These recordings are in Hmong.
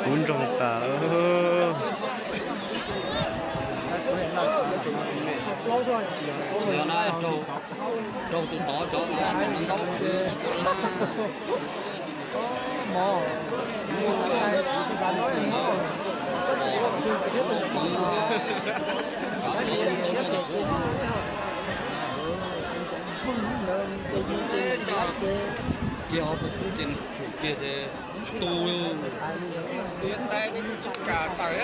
Kub ntsoog tas. Raug tus tod cov ntaub. Kiag hauv tus kub ces tsum kiag ces tu, tais tsis kam tawm.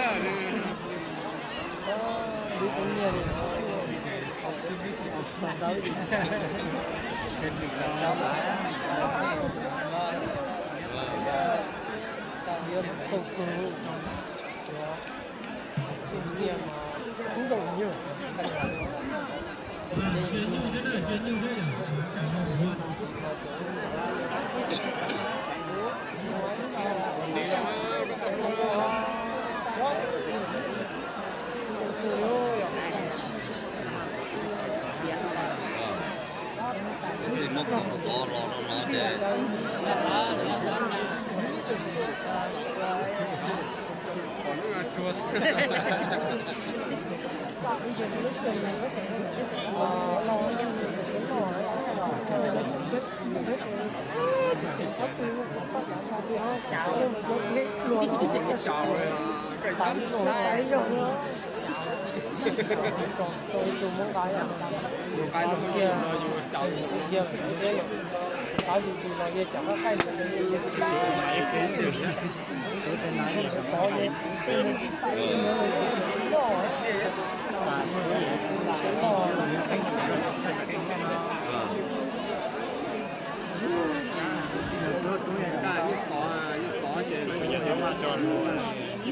Ib txhij muab khoom tod los rau no ces Ib qho, ib qho ces lawv cov maj cov lus.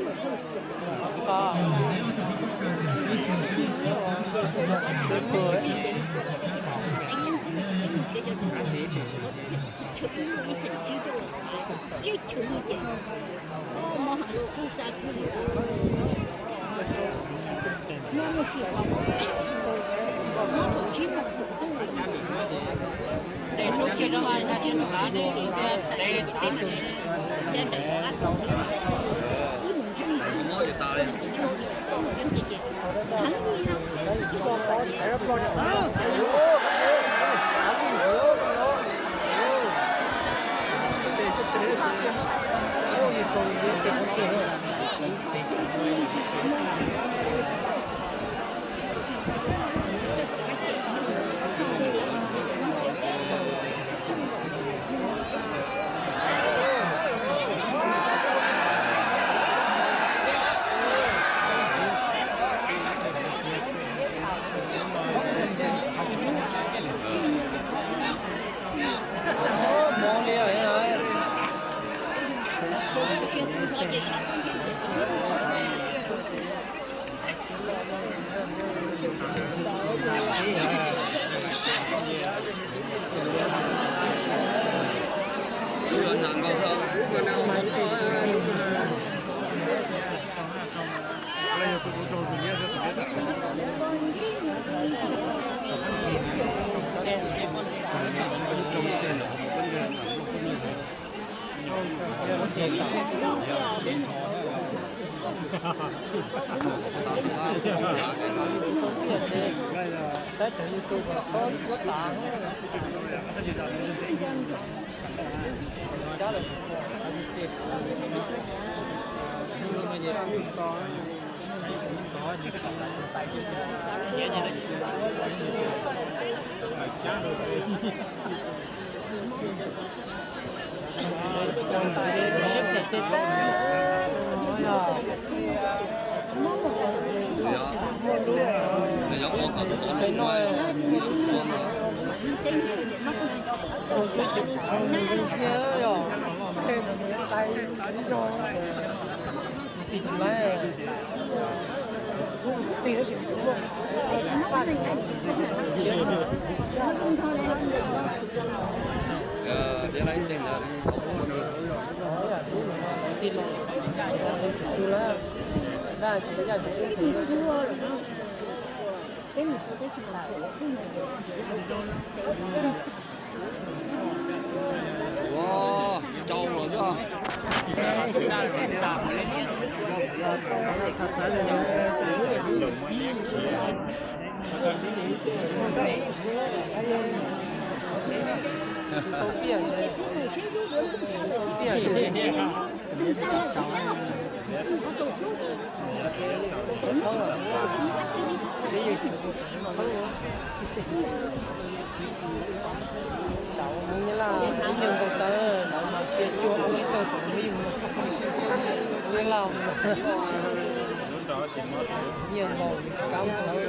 Ua, cau los xwb. Tau mus nyob laj ib nyuag nkaus tawv, lawv mas cia cuag ua tsis tau tau mus yug nyob laj. Nyiaj nkaus tsis kab mus tawv.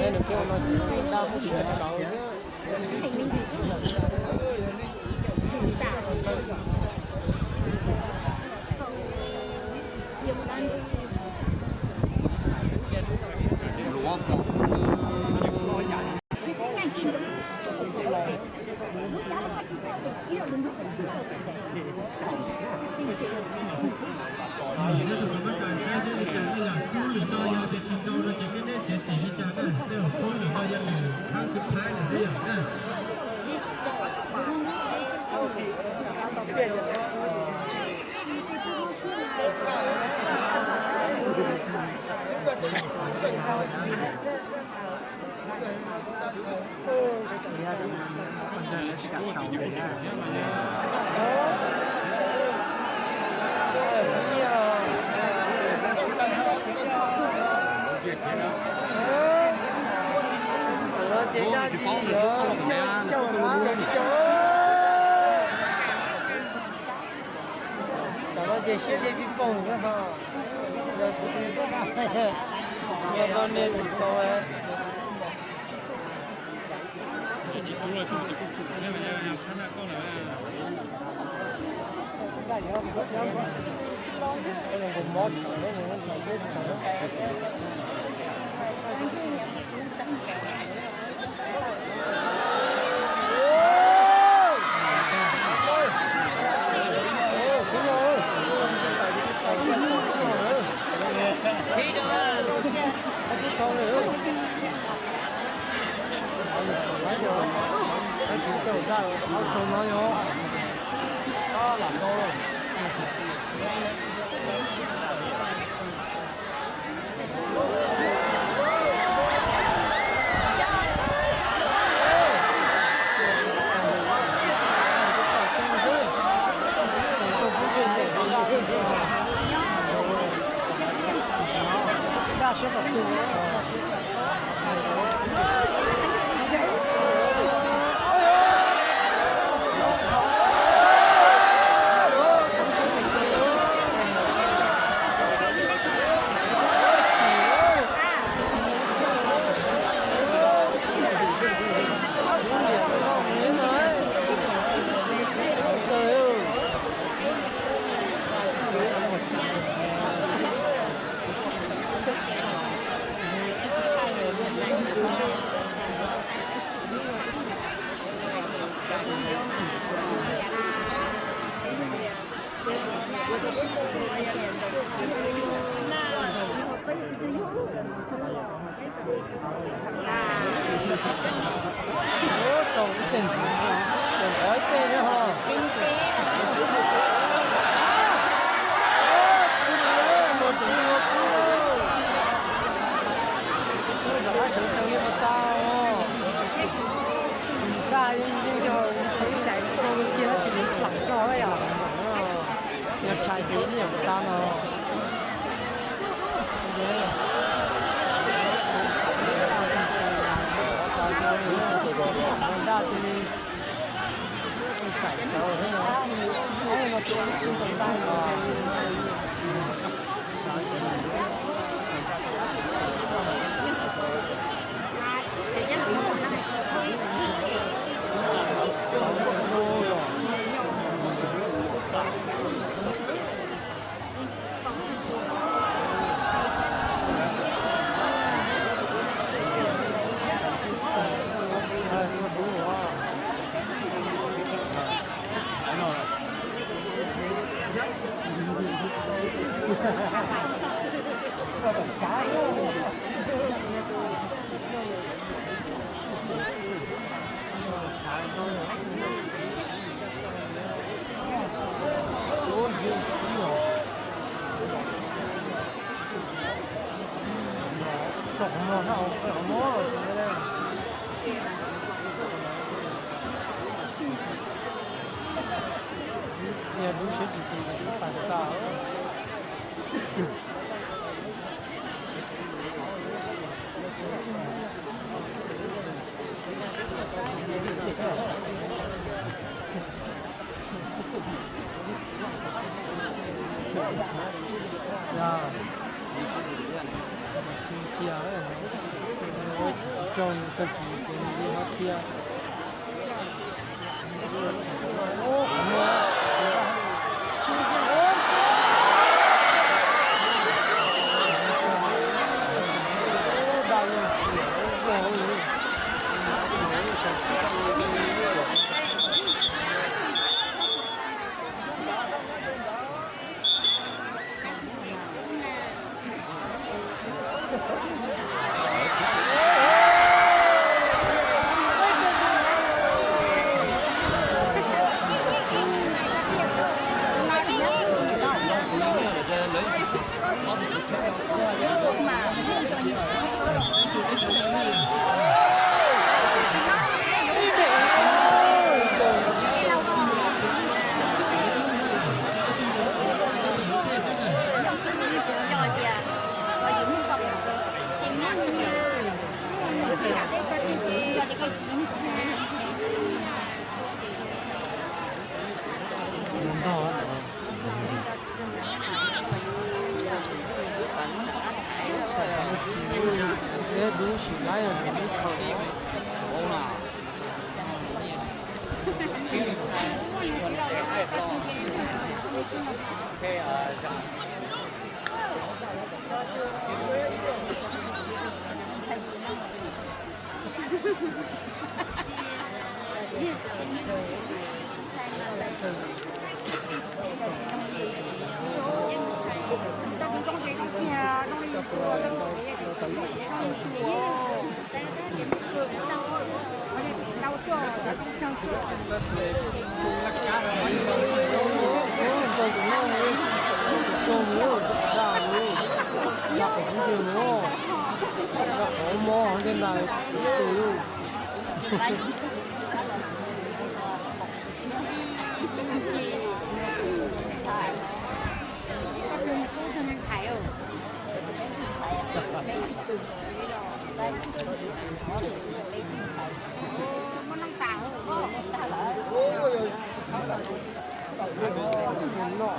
Nws pom no ces nws nta muab siav rau. Nyob rau cov mab kas saib seb li cas, nej yog rub lwm no yog tias tsis nrau no ces seb neb txiav txim li cas na, tej zaum rub lwm no yog lwm khab xib thaib lawm xwb yom na. Tam no ces siab dej pij poog xwb ho. Yog kuv tus ntawd, ua tau niag xwm xaus. Yog tshais ces ib yam tas no. Daj tis li, xaim cov no, Yog lub siab tsis tus tus tas tas. Ntxhias, ua tsis raug tau tsis ces nws li ho dhia. Dub sim laib os, dub khaus. Dub txawj txawj npaum nws tas. Ob leeg siab koom no rau lom zem no.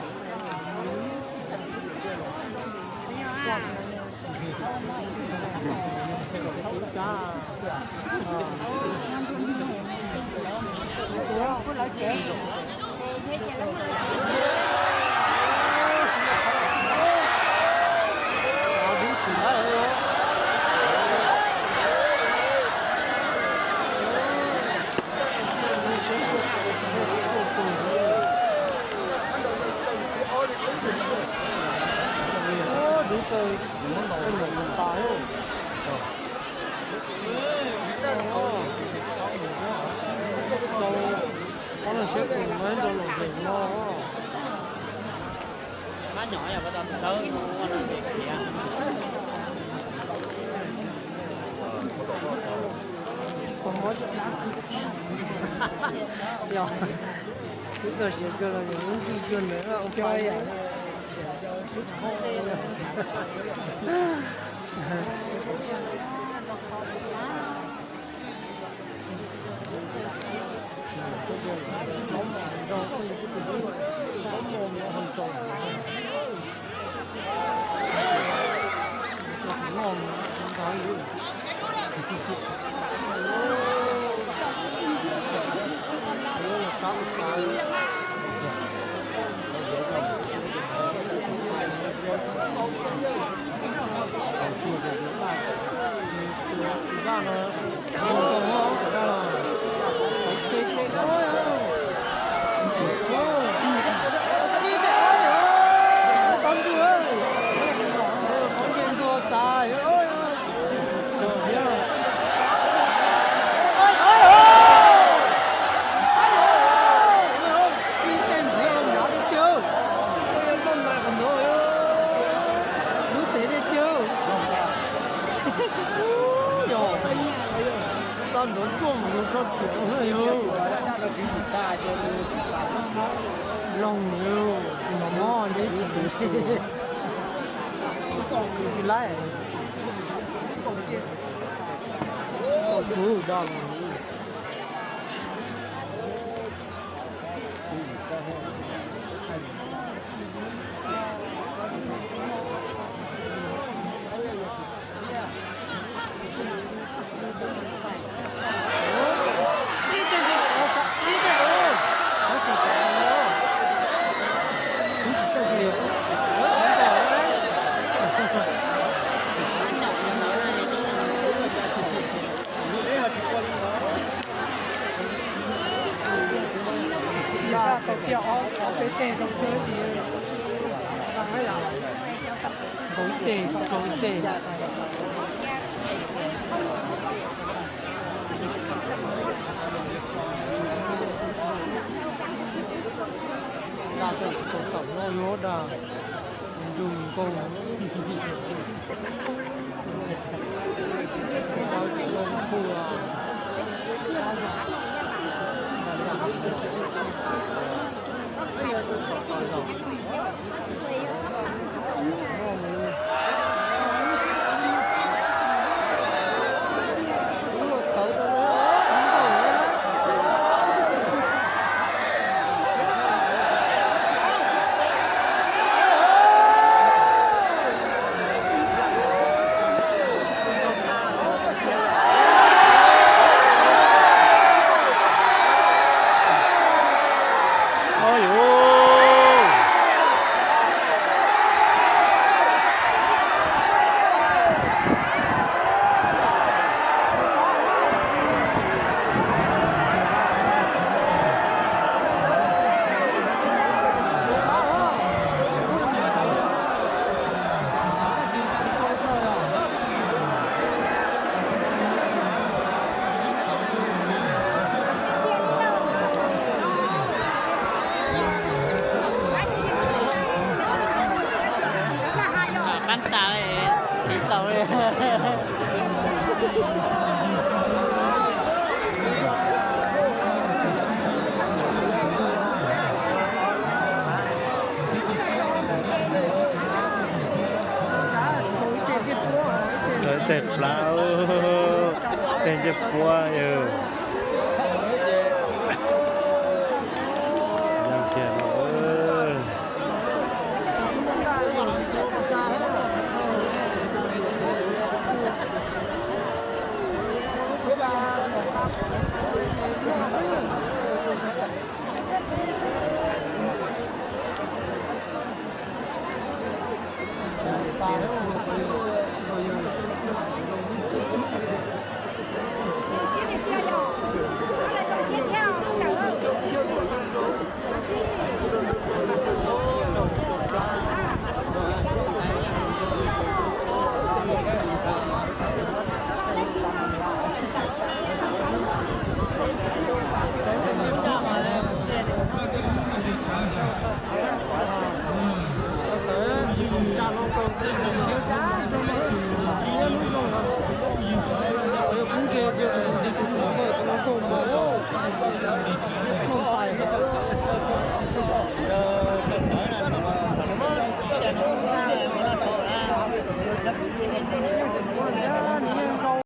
Yog, twb txog siav kawg los yog lub ntswg cuag ntawd ua pab yam. Lub tev tiag tiag. Yog, txoj nrov ruaj mus rau tsev yog. Loog, tus mos mos ntshe tsis, tsis laib. Txoj kub do los. Tau tiag ob peb teg zoo kawg si. Nkaus ib teg, nkaus ib teg. Dag tau tau tau no yuav dag nrug nkaus. Rau ib teg plab, tej ncej puab yog.